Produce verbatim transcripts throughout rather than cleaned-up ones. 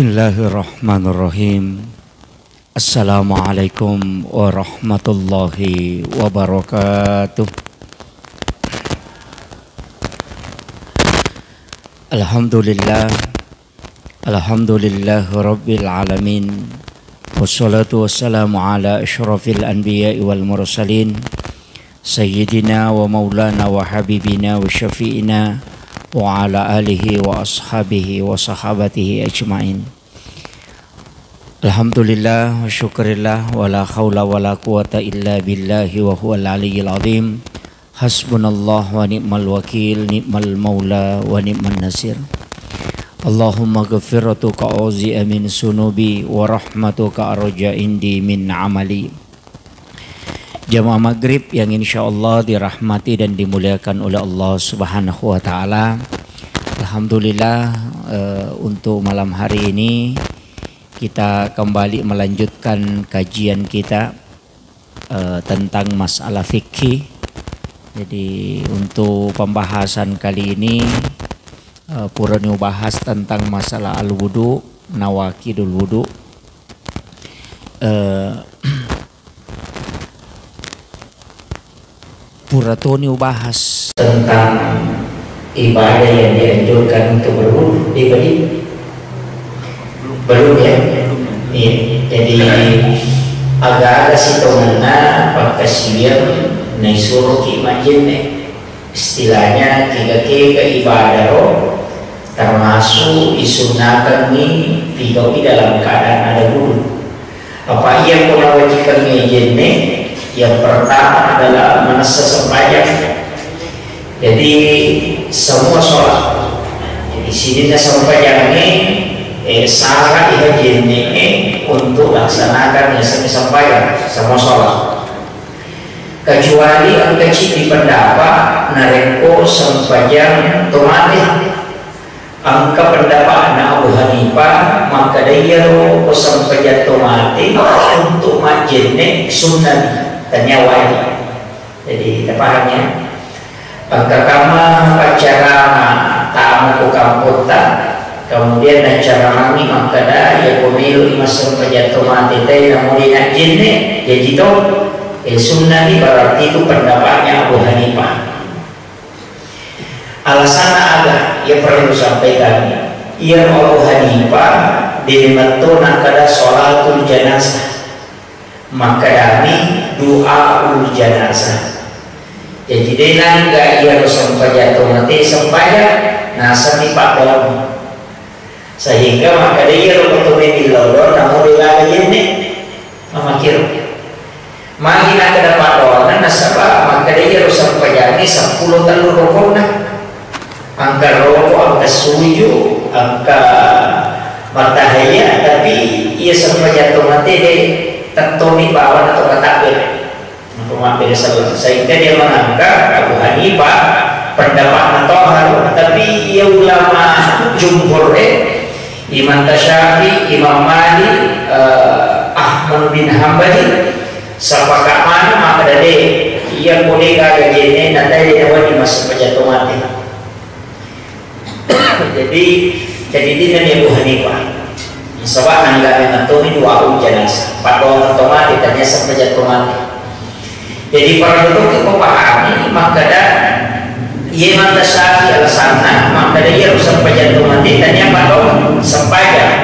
Bismillahirrahmanirrahim. Assalamualaikum warahmatullahi wabarakatuh. Alhamdulillah. Alhamdulillah Rabbil Alamin. Wassalatu wassalamu ala asyrafil anbiya'i wal mursalin. Sayyidina wa maulana wa habibina wa syafi'ina wa ala alihi wa ashabihi wa sahabatihi ajma'in. Alhamdulillah wa syukurillah wa la haula wa la quwata illa billahi wa huwal aliyyil azim. Hasbunallah wa ni'mal wakil, ni'mal maula wa ni'man nasir. Allahumma ghafiratuka auzi'a min sunubi wa rahmatuka arja indi min amali. Jamaah maghrib yang insya Allah dirahmati dan dimuliakan oleh Allah Subhanahu wa Ta'ala. Alhamdulillah, eh, untuk malam hari ini kita kembali melanjutkan kajian kita, eh, tentang masalah fikih. Jadi, untuk pembahasan kali ini, eh, purani ubahas tentang masalah al-wudu, nawakidul wudu. Eh, pura toni ubahas tentang ibadah yang dianjurkan untuk berwudu, di badi? Belum, ya? Iya. Jadi, aga-aga sitongenna pakkasiwiang naisuroki majjenne. Istilahnya, kega-kega ibadah ro, termasuk isunnakengngi pigau'i dalam keadaan ada wudu. Apa iya ko nawajibkan jenne? Yang pertama adalah manessa sempajang. Jadi, semua sholat. Jadi, sininna sempajangnge, eh, sara iha jenne untuk laksanakan yasengnge sempajang, semua sholat. Kecuali engka ceddi pendapat narekko sempajang tomate. Engka pendapatna Abu Hanifah makkeda iyaro ko sempajang tomate untuk majjenne sunnah, tania wajib. Jadi, tapahang, ya? Engka kamma paccarama tamu ko kampotta, kemudian naccaramaangngi makkeda, iya ko melo'i massempajang tomate te namo de najjenne, jaji to, eh, sunnah ni, berarti itu pendapatnya Abu Hanifah. Alasanna aga? Iya perlu sampaikan. Iya Abu Hanifah de metto nakkeda sholatul janazah. Makkedami du'aul janazah. Jadi, de nangga iyaro sempajang tomate sempajang, nasami paddoang. Sehingga makkeda iyaro ko tomai millau-lau namo de gaga jenne. Mamakiro. Magi nakkeda paddoanna, nasaba makkeda iyaro sempajangnge seppulo tellu rokonna. Engka roko, engka suju, engka mattahaya, tapi iya sempajang tomate de tettomi bawana to matabbere. Napa mabbere selleng. Sehingga dia menganggap Abu Hanifah pendapatna toharo, tapi iya ulama jumhur, eh, Imam Syafi'i, Imam Malik, eh, Ahmad bin Hambali, sepakat mana makkeda de, iya ko de gaga jenne na tadi de wajib massempajang tomate. Jadi, jadi dinna ni Abu Hanifah. Nasaba nangga memang tomi du'aul janazah. Paddoang tomate, tania sempajang tomate. Jadi, para dokter ko pahami, makkeda, iya mata Syafi'i alasanna, makkeda iya ro sempajang tomate, tania paddoang sempajang.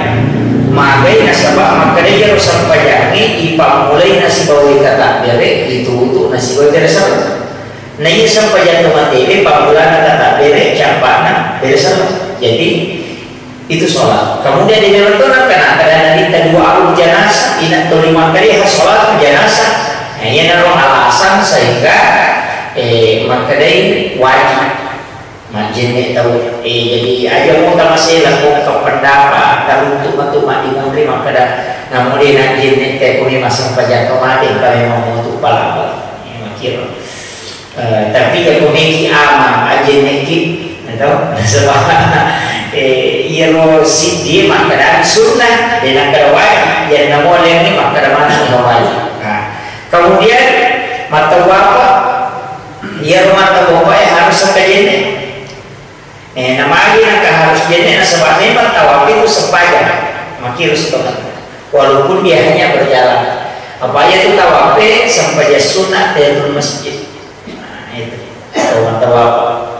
Magai nasaba makkeda iya ro sempajangnge, ipammulai nasibawai katabbere, itutu nasibawai bere selleng. Na iya sempajang tomate we, pammulana tata bere, cappana bere selleng. Jadi, itu sholat. Kemudian di dalam itu, kan, karena Nabitta du'aul janazah, inna tuli makkeda ha sholat janazah. Nah, iya naro alasan sehingga, eh, makkedai wajib majjenne tau. Eh, jadi aja mau tamasela ko ke pendapat, taruntuk metu mati mundri makkeda, namu de najjenne te kuni masempajang tomate, kalau memang mau tu pala. Eh, makiro. Eh, tapi iya ko meki ama, ajenneki, atau? Nasaba, eh, iyaro siddi makkeda sunnah, de nakkeda wajib, iya namo laingnge makkeda maneng wajib. Nah, kemudian mattawapa, iyaro mattawapa, eh, harus engka jenne. Eh, namagi engka harus jenne, nasaba memang tawaf itu sempajang. Makkiro sitongeng. Walaupun dia hanya berjalan. Apa iya tu tawaf, eh, sempajang sunnah tahiyatul masjid. Nah, itu. Tawaf, tawaf.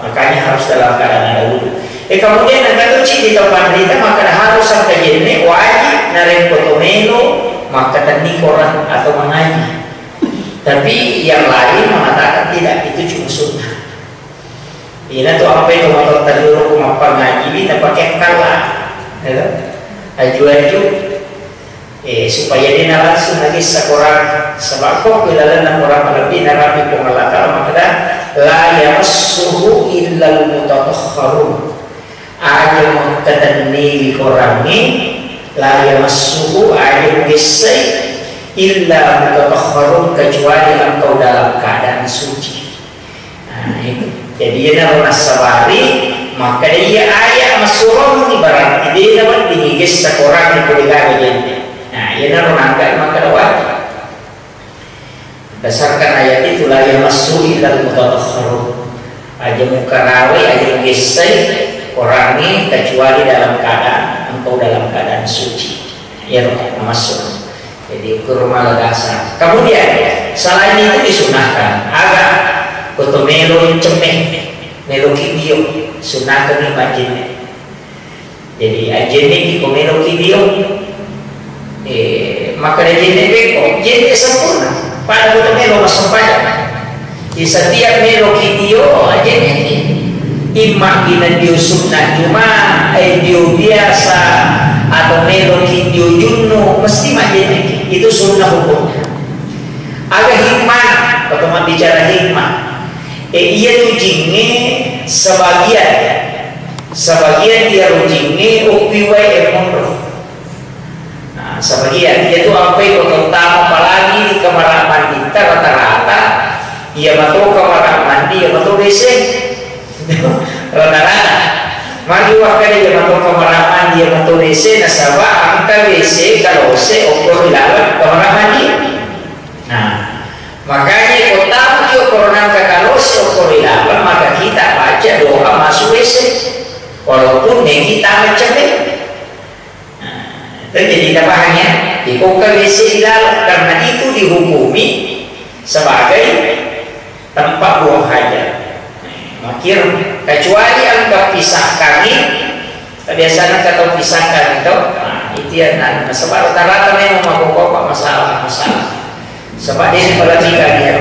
Makanya harus dalam keadaan ada wudhu. Eh, kemudian yang kata cik di tempat berita, maka harus sampai jenne wajib narekko to melo makkatenni Quran atau mengaji. Tapi yang lain mengatakan tidak, itu cuma sunnah. Ina tu ampai tu motor tajuru ku mappangaji ni, napake kala, ya toh? Aju-aju, eh, supaya dia langsung lagi sekorang sebab kok di dalam orang lebih narapi Puang Allah Ta'ala makkeda, "La yamassuhu illal mutatahharun." Aja makkatenniwi korangnge, la yamassuhu, aja mugessai, illa mutatahharun, kecuali engkau dalam keadaan suci. Nah, itu. Jadi, iyanaro nassabari, makkeda iya ayat massuronni, berarti de' nawedding igessa korangnge ko degaga jenne. Nah, iyanaro nangka makkeda wajib. Berdasarkan ayat itu, "La yamassu illal mutatahharun." Aja mukarawe, aja mugessai korangnge kecuali dalam keadaan, engkau dalam keadaan suci. Iyaro namassu. Jadi, kurma ladasa. Kemudian, selain itu disunahkan, aga koto melo cemme, melo kidio, sunahkan ni majinne. Jadi, ajenne ki ko melo kidio, eh, makkeda jenne pekko, jenne sempurna. Pada koto melo massempajang. Di setiap melo kidio, ajenne ki. Imma ina dio sunnah Jumat, eh, dio biasa, atau melo ki dio junnu, mesti majjenneki. Itu sunnah hukumnya. Aga hikmah, atau mabbicara hikmah. Eh, iya tu jinge sebagian, sebagian dia rujinge ukui wae monro. Nah, sebagian, iya tu ampai ko tottama, apalagi di kamar mandi ta rata-rata, iya mato kamar mandi, iya mato W C. Rata-rata. Magi wakkeda iya mato kamar mandi, iya mato W C, nasaba engka W C kalose okkoro ri laleng kamar mandi. Nah, makanya ko tama ki okkoro nangka kalose okkoro ri laleng, maka kita baca doa masuk W C. Walaupun negi tama cemeng. Nah, itu jadi kita paham ya. Ikokka W C di laleng, karena itu dihukumi sebagai tempat buang hajat. Makir, kecuali engka pisahkangi, biasanya kata pisahkan itu, nah, itu ya, nah, sebab rata-rata memang mabukau masalah-masalah. Sebab dia perhatikan ya,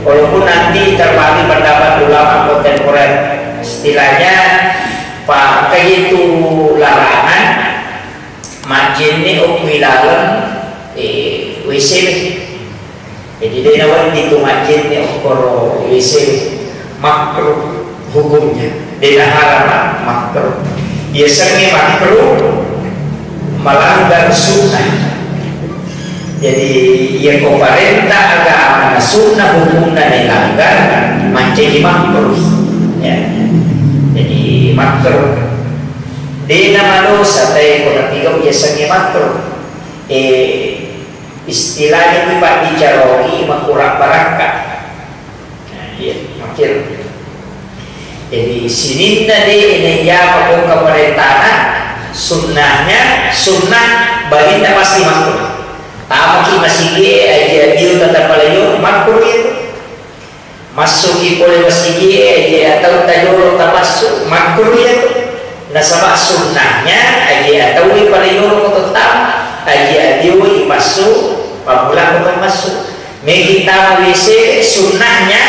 walaupun nanti terbagi pendapat ulama kontemporer, istilahnya, Pak, kayak itu larangan, majjenne okko ilaleng, eh, W C. Jadi, de' nawedding tu majjenne okkoro W C, makruh hukumnya. De' naharam, makruh. Yasengnge makruh, melanggar sunnah. Jadi, iya ko parenta agama na sunnah hukumna nailanggar, mancaji makruh. Ya. Jadi, makruh. De' namadosa tae ko napigau yasengnge makruh. Eh, istilahnya tu pabbicaroi makurang barakka. Nah, iya, makkiro. Jadi, sininna de' najama ko kaparentana, sunnahnya, sunnah balinna pasti makruh. Tamaki masigi, aja dio tata palayo, makruh itu. Massuki pole masigie, aje atau tajolo tamassu, makruh iya tu. Nasaba sunnahnya, aje atau ipalayolo ko tottama, aje adioi ipassu, pammula ko to massu. Megi tama W C, sunnahnya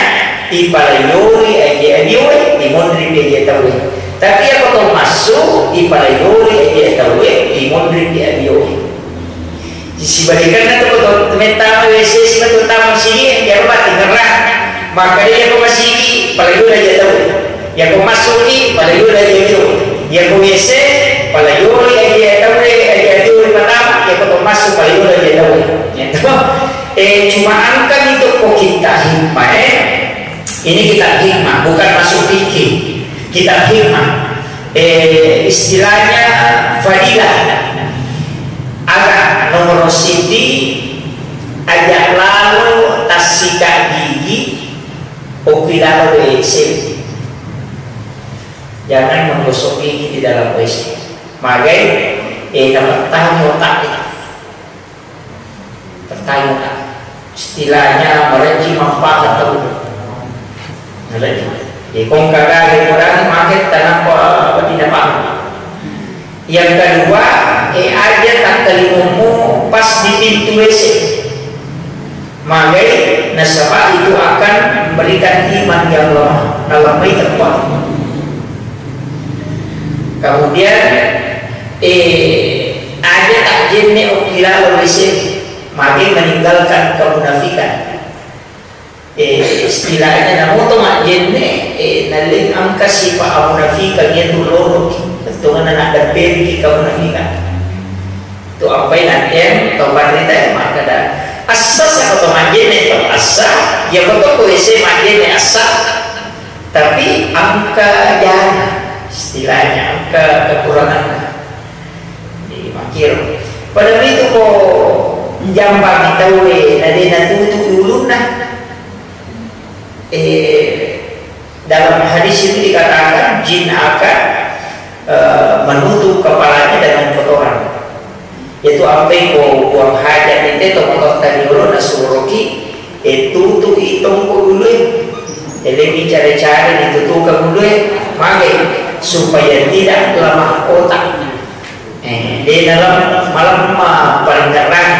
ipalayoi aje adioi, imonri aje ataue. Tapi iya ko to massu, ipalayoi aje ataue, imonri adioi. Sibalikanna tu, ko to mettama W C siba to tama sigi, iyaro batti ngerrang. Makkeda iya ko masigi, palayoi aje tau. Iya ko massuki, palayoi aje tau. Iya ko W C, palayoi aje tau, aje tau matama, iya ko to massu, palayoi aje tau. Iya to. Eh, cuma engka itu ko kita hikmah, eh. Ini kitab hikmah, bukan masuk fikih. Kitab hikmah. Eh, istilahnya fadilah. Aga nomor siti, aja lalo tassika gigi, okki lalo W C. Jangan menggosok gigi di dalam W C. Magai, Eh, napettani otak e. Pertanyaan, istilahnya, mareji mappahang tau. Mareji. Jadi, kong kagare Quran, make tanapa, apa, tidak paham. Yang kedua, eh, aja takkalimummu pas di pintu W C. Magai, nasaba itu akan memberikan iman yang lemah, dalam baik tempat. Kemudian, eh, aja tak jenne okila W C. Mage meninggalkan kemunafikan. Eh, istilahnya, namoto majjenne, eh, naleng angka sifat amunafikan, iya tu loloki, bettuanna naddeppeki kemunafikan. Tu ampai nakkeng tau panrita makkeda, assa sako to majjenne to assa, iya ko to ko ese majjenne assa, tapi angka jana, istilahnya angka kekuranganna. Jadi, makkiro. Pada itu ko jambangi tauwe, na de natutu ulunna. Eh, dalam hadis itu dikatakan jin akan, eh, menutup kepalanya dengan kotoran. Yaitu ampe ko buang hajat ente to motor tadi dulu nasuroki, eh, tutup itong ko dulu, eh. Jadi, ini cara-cara ditutup ke dulu, eh, magai supaya tidak lemah otak. Eh, de nalem-, malemma paringerrang,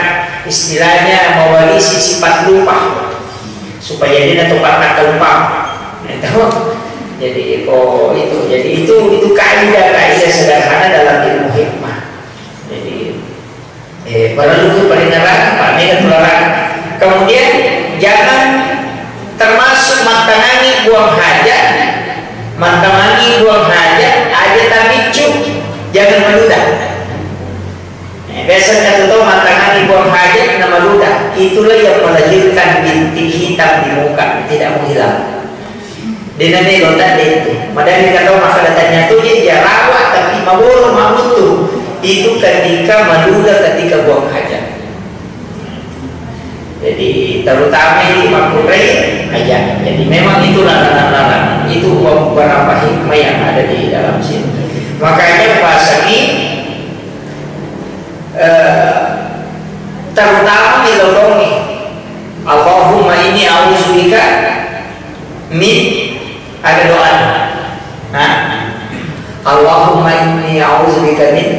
istilahnya mewarisi sifat lupa, supaya de natopa nakkalupa. Itu. Jadi, ko itu, jadi itu, itu kaidah-kaidah sederhana dalam ilmu hikmah. Jadi, eh, perlu tu paringerrang, apa, mega tularang. Kemudian, jangan termasuk mattangangi buang hajat, mattangangi buang hajat, aja tabiccu, jangan meludah. Eh, biasa kata tau mattangangi buang hajat, na meludah. Itulah yang melahirkan bintik hitam di muka, tidak mau hilang. Dena melo tadde itu. Madani kata masalah tanya tu, dia rawat, tapi maboro, mabuttu. Itu ketika meludah, ketika buang hajat. Jadi, terutama di makkunrai aja. Jadi, memang itu larangan-larangan. Itu beberapa hikmah yang ada di dalam sini. Makanya, bahasa ini, eh, terutama di lolongi. Allahumma inni a'udzubika min, ada doa. Nah, Allahumma inni a'udzubika min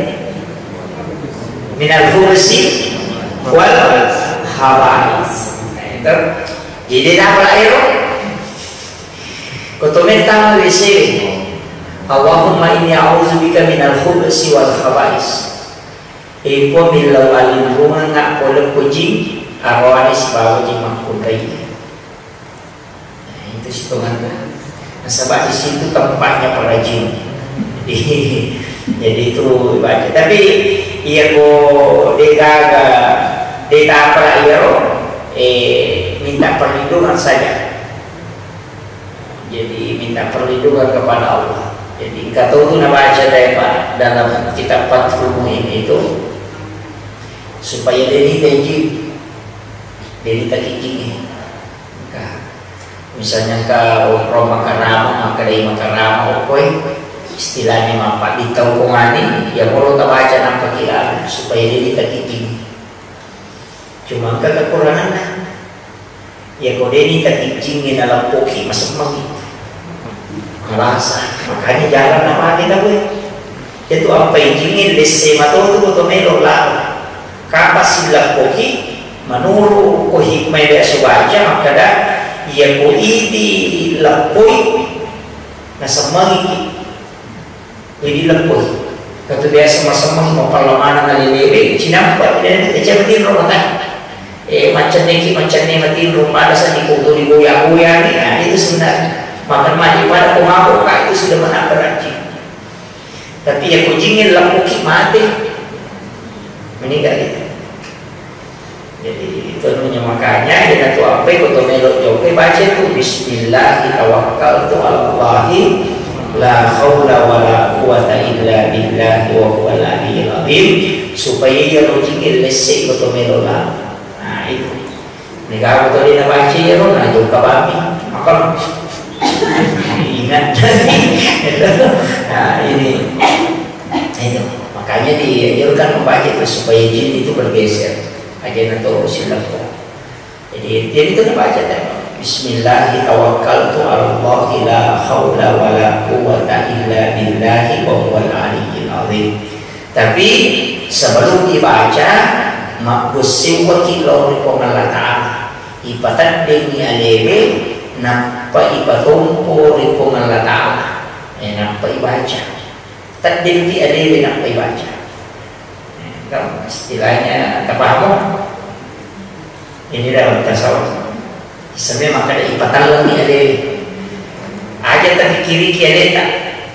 minal khubusi wal khaba'is. Itu. Jadi, napa ero? Kotometta mawisi. Allahumma inni a'udzubika minal khubusi wal khaba'is. Iko millau alinrungeng pole ko jing, aroane sibawa jing makkunrai. Nah, itu sitonganna. Nasaba di situ tempatnya para jin. Jadi, jadi itu ibadah. Tapi iya ko degaga, detapra iyaro, eh, minta perlindungan saja. Jadi, minta perlindungan kepada Allah. Jadi, engka tau tu nabaca dai, Pak, dalam kitab Fathul Muin itu, supaya deni teji, deni takijingi. Engka. Misalnya engka onrong makarama, makkedai makarama, okkoe, istilahnya mappadditau kongani, ya moro tabaca nampaki anu, supaya deni takijingi. Cuma engka kekuranganna. Iya ko deni takijingi naleppoki, masemmangi. Malasa, makanya jarang napake tauwe. Itu ampai jingi lesse matotu ko to melo lao. Kapa sileppoki, menurut ko hikmah biasa baca, makkeda, iya ko idi leppoi, nasemmangi. Jadi leppoi. Katu biasa masemmeng mappallamaneng alelewe, cinampa, eh, eh, matinro mata. Eh, maccenneki, macenne matinro, pada sani ko tuli goya-goya ni, nah, itu sebenarnya. Makan mati pada ko mabok, Kak, itu sudah menambah rajin. Tapi ya ko jingin leppoki mate. Meninggal itu. Jadi, itu anunya, makanya, iyanatu ampai ko to melo jokka, baca tu, "Bismillahi tawakkaltu alallahi, la haula wala quwwata illa billahi wa huwal aliyyil azim," supaya iya rojing lesse ko to melo la. Nah, itu. Mega ko to dena baca iya ro, nah, jokka bami. Maka ingat. Nah, ini. Itu. Makanya di Dianjurkan membaca itu supaya jin itu bergeser. Aja na to silaku. Jadi, jadi itu dibaca tadi. Bismillahi tawakkaltu ala Allahi la haula wala quwwata illa billahi wa huwal aliyyil azim. Tapi sebelum dibaca, mabbessewwaki lao ri Puang Allah Ta'ala. Ipateddengi alewe, nappa ipatompo ri Puang Allah Ta'ala. Eh, nappa ibaca. Teddempi alewe nappa ibaca. Eh, kan istilahnya tapahamu? Ini dalam tasawuf. Sebenarnya makkeda ipatellengi alewe. Aja tapikkiriki aleta.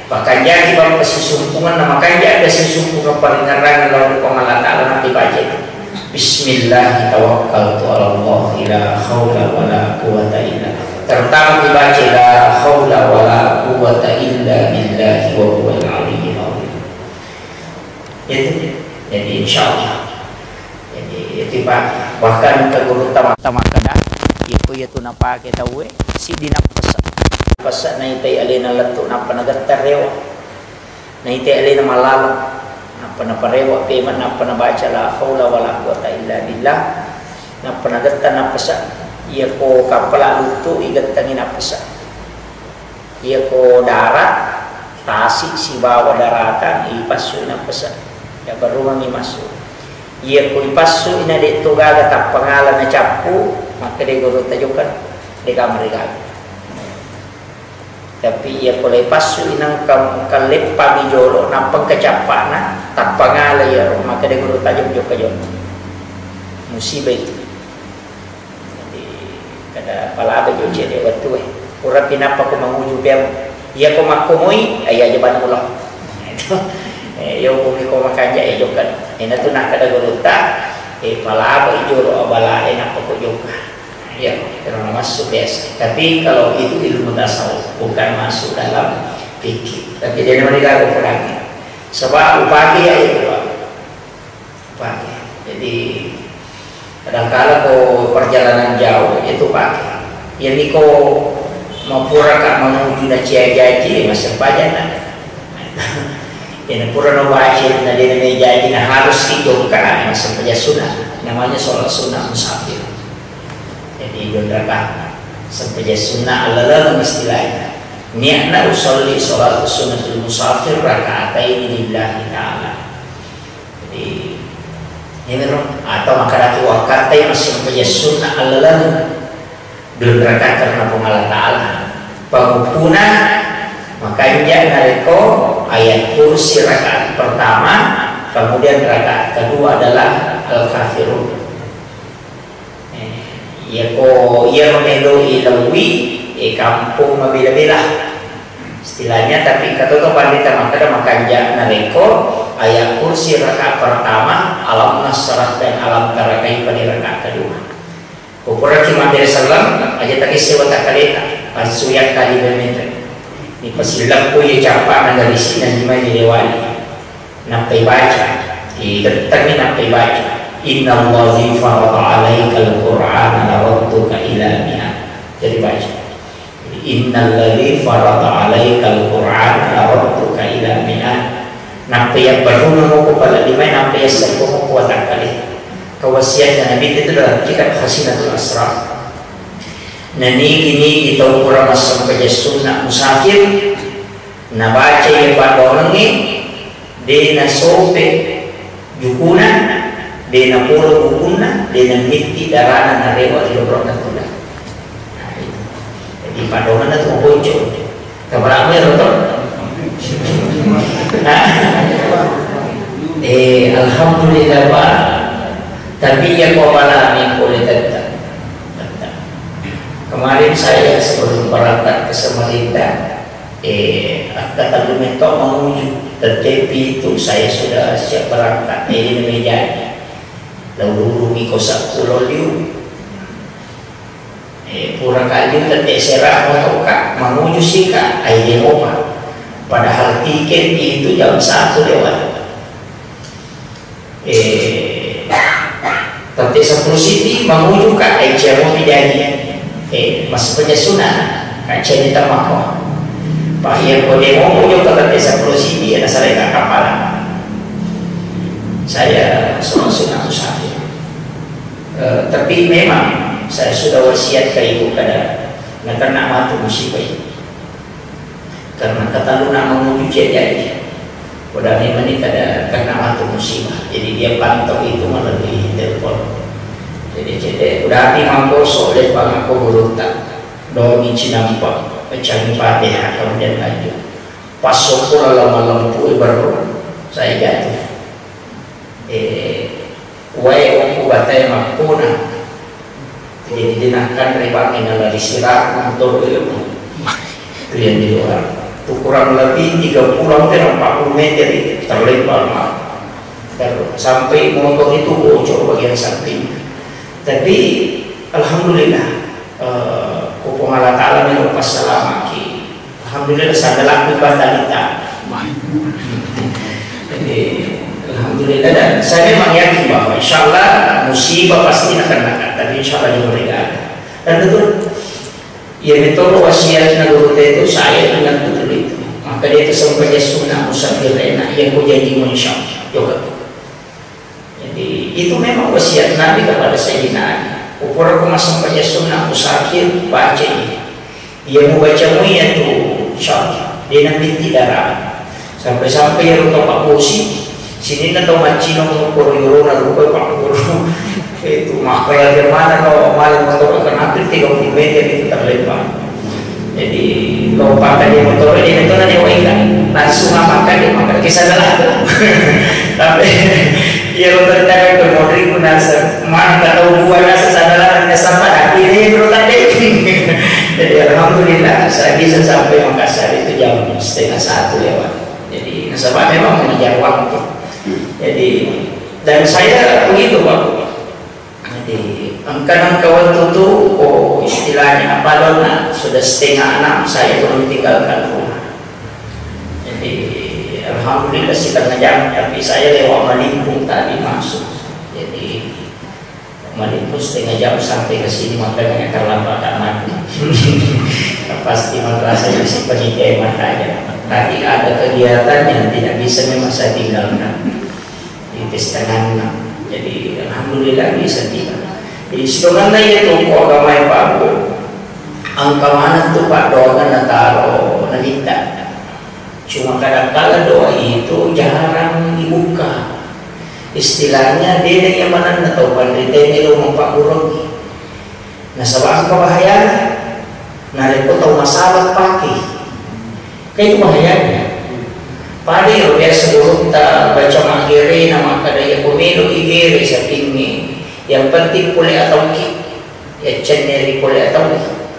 Pakanjaki bang pasisumpungan na makanja ada sisumpungan paringerrangan lawan Puang Allah Ta'ala nanti baca itu. Bismillah tawakkaltu ala Allah la haula wala quwwata illa. Terutama dibaca la haula wala quwwata illa billahi wa huwal aliyyil azim. Itu. Jadi insya Allah. Jadi itu Pak. Bahkan ke guru tama tama kada. Iko ya tu napake tauwe. Sidi napasa. Napasa naitai alena lettu nappa nagettar rewa. Naitai alena malaleng, nappa naparewa pema, nappa nabaca la haula wala quwata illa billah, nappa nagetta nappasa. Iyako kappala luttu igettangi nappasa. Iyako dara, tasi sibawa darata ipassu nappasa. Yabarungangi massu. Iyako ipassu ina de to gaga tappangala nacappu, makkeda guru tajokan de kamari gaga. Tapi iya pole passu inang kam-, kalleppangi jolo, nappa engka cappana, tappangala iyaro, makkeda guru tajeng jokka jolo. Musibah itu. Jadi, kada palaba jo cedde wettu e. Pura pinappa ko manguju piam. Iya ko makkomoi, iya aja banu lo. Eh, yo kumi ko makanja, eh, jokka. Ena tu nakkeda guru ta, eh, palaba i jolo abala, eh, nappa ko jokka. Ya, karena masuk biasa. Tapi kalau itu ilmu tasawuf, bukan masuk dalam fikih. Tapi dia namanya gagal pedangnya. Sebab upake ya itu, Pak. Upake. Jadi, kadangkala ko perjalanan jauh, itu pake. Ya, niko mapura ka manuju na cia jaji, masih pajan na. Iyana pura nabaca, na de na mejaji, na harus i jokka, na sempajang sunnah. Namanya sholat sunnah musafir. Jadi, dua rakaat. Sempajang sunnah alaleng istilahnya. Niatna usolli sholat sunnatul musafir rakaataini lillahi ta'ala. Jadi, ini ro, atau makkadaki wakkatai masih sempajang sunnah alaleng. Dua rakaat karena Puang Allah Ta'ala. Panguppuna makanja narekko ayat kursi rakaat pertama, kemudian rakaat kedua adalah Al-Kafirun. Eh, iyako, iyaro melo ilauwi, eh, kampung mabela-bela. Istilahnya, tapi katoto pandita makkeda makanja narekko ayat kursi rakaat pertama, alam nasrah dan alam tara kaifa di rakaat kedua. Ko puraki mabbere selleng, aja takesse watakkaleta, passu yakkali bemete. Ni pasileppo ye cappa na garisi na lima ni lewani. Nappai baca, igettangi nappai baca. Innalladzi farada alaikal Qur'ana laradduka ila mi'ad. Jadi baca. Innalladzi farada alaikal Qur'ana laradduka ila mi'ad. Nappa yabbarruna moko pala limai, nappa yassariko moko watakkale. Kawasiatnya Nabi itu dalam kitab Khazinatul Asrar. Nanigi-nigi tau pura massempajang sunna musafir, nabaca iya paddoangengnge, de nasope jukuna, de napolo bukunna, de namitti darana narewa ri onronna tudang. Nah, itu. Jadi, paddoangenna tu mabocco. Kabarang ero to? Nah. Eh, alhamdulillah, Pak. Tapi ya, kok malah minggu tetap. Kemarin saya sebelum berangkat ke Samarinda, Eh, akkatellu metto mamuju, tette pitu saya sudah siap berangkat. Eh, ini meja. Lalu rumi ko seppulo liu. Eh, pura kaliu tette sera motoka, mamuju sika, ai de mopa. Padahal tiket itu jam satu lewat. Eh, tette seppulo sidi mamuju ka, eh, cemo pidani. Eh, masuk peja sunat, ka ceni tamako. Pak, iya ko de momuju ka tette seppulo sidi, ya, nasare ka kapala. Saya seorang sunnah musafir. Eh, tapi memang saya sudah wasiat ke ibu kada, na kena matu musibah ini. Karena katalu nak menuju jadi. Udah memang ini kada kena matu musibah. Jadi dia pantau itu melalui telepon. Jadi, jadi udah hati mangkosok, lepas aku gurutta. Domi cinampa, pecah Fatihah, kemudian lanjut. Pas sokko laleng malempu, eh, baru saya jatuh. Eh, wae okko batae makkona. Jadi, dinakan rebang nalari sirah, motor itu. Itu yang di luar. Itu kurang lebih tiga puluh hampir empat puluh meter itu terlempar, Mak. Terus sampai motor itu bocor bagian samping. Tapi, alhamdulillah, eh, ko Puang Allah Ta'ala melo passalamaki. Alhamdulillah, sandalaku ibatalita. Jadi, alhamdulillah, dan saya memang yakin bahwa insya Allah musibah pasti akan datang, tapi insya Allah juga tidak ada. Dan betul, ya, betul wasiatnya guru itu, saya dengan betul itu. Maka dia itu sembahyang sunnah musafir enak, ya, ku janji insya Allah. Juga. Jadi, itu memang wasiat Nabi kepada Sayyidina Ali. Upura ku massempajang sunnah musafir, baca ini. Iya mubaca mu iya tu, insya Allah. Dia nabi tidak. Sampai-sampai ya rupa Pak Bosi, sini na tau maccino mukuru yurona rupa Pak Guru. Itu makanya dia mana no, malam motor kena hampir tiga puluh meter itu terlempar. Jadi, lompat tadi motor ini, itu nanti wae kan. Langsung apa kan dia makan kisah dalam. Tapi, iya, lo terkadang ke modri ku nasa, mana tak tahu buah nasa, sadar ada sampah, tapi ini terus tadi. Jadi, alhamdulillah, saya bisa sampai Makassar itu jam setengah satu lewat. Jadi, nasaba memang mengejar waktu. Jadi, dan saya begitu, Pak. Jadi, engka nengka wettu tu, ko istilahnya, apa donna, sudah setengah enam, saya belum tinggalkan rumah. Jadi, alhamdulillah, setengah jam, tapi saya lewat Malimpung tadi masuk. Jadi, Malimpung setengah jam sampai ke sini, makanya terlambat, Kak Manu. Pasti merasa si panitia makanya. Tadi ada kegiatan yang tidak bisa memang saya tinggalkan. Di pesta nganna. Jadi, alhamdulillah bisa tiba. Jadi, sebenarnya ya toko agama ya, Pak Bu. Engka maneng tu paddoangeng nataro nabitta. Cuma kadangkala doa itu jarang dibuka. Istilahnya, dena iya manenna tau panrita melo mappagguruangngi. Nasaba engka bahayana. Narekko tau masalah pake. Kan itu bahayanya. Pada iyaro biasa gurutta baca maggere na makkada, iya ko melo igere sapingnge, yang penting pole atauki, yaccenneri pole atauki.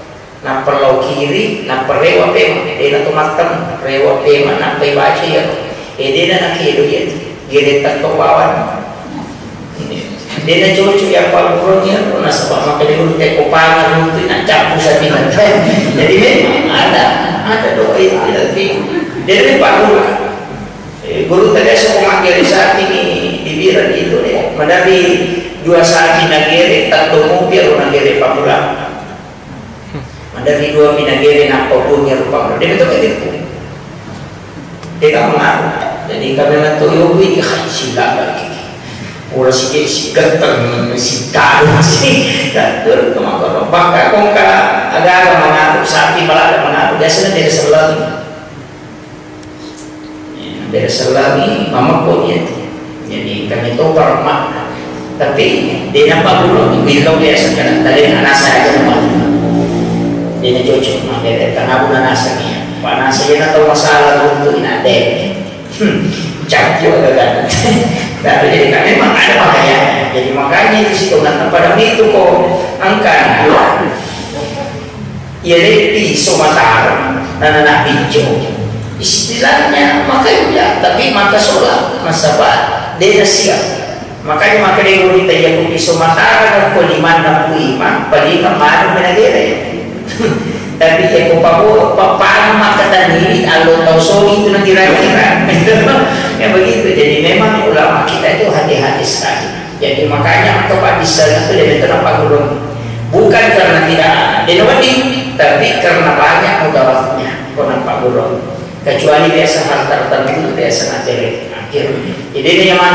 Nappa lao kiri, nappa rewa pema, dena to mattem, rewa pema, nappa ibaca iyaro. E, dena nakedo iya tu, gere tetto bawang. Dena cocok ya pagguruangngi anu, nasaba makkeda guru, teko panga runtu na cappu sapinna. Jadi memang ada, ada doa itu, tapi dena pagguru. Eh, guru tadi soko maggere sapi ni di Biran itu deh, madari dua sapi nagere, tatto mopi aro nagere pamulang. Madari dua pi nagere nappa punya rupa. Dia betul kan itu? Dia kan mengaku. Jadi kami nak tu yogi, ya, sila lagi. Ora si, si ganteng, si tahu, si. Dan tu kemako. Bahkan kongka agama mengaku, sapi malah mengaku. Biasanya dia sebelah ni. Bere sellangi mamekko iya tu. Jadi kami topar mak. Tapi dena pagguruangngi, billo biasa kana tadi anasa aja nama. Dena cocok mak, bere tanabu nanasa ni. Pak nasa iya na tau masalah untuk ina de. Hmm, campur ada kan. Tapi jadi kan memang ada bahaya. Jadi makanya itu sih, pada itu kok angka. Iya, lepi so matara, nana na pinco. Istilahnya maka iya, tapi maka sola, nasaba dena siap. Makanya maka dia gurita iya, ko piso matara ko limanna ku imang, palima manu menagere. Tapi iya ko pabo, papang maka tani, allo tau sogi itu na kira-kira. Ya begitu. Jadi memang ulama kita itu hati-hati sekali. Jadi makanya engka paddissengeng tu dena tena pagguruangngi. Bukan karena tidak, dena wedding, tapi karena banyak mudaratnya ko nappagguruangngi. Kecuali biasa hal tertentu biasa natere akhir. Jadi ini yang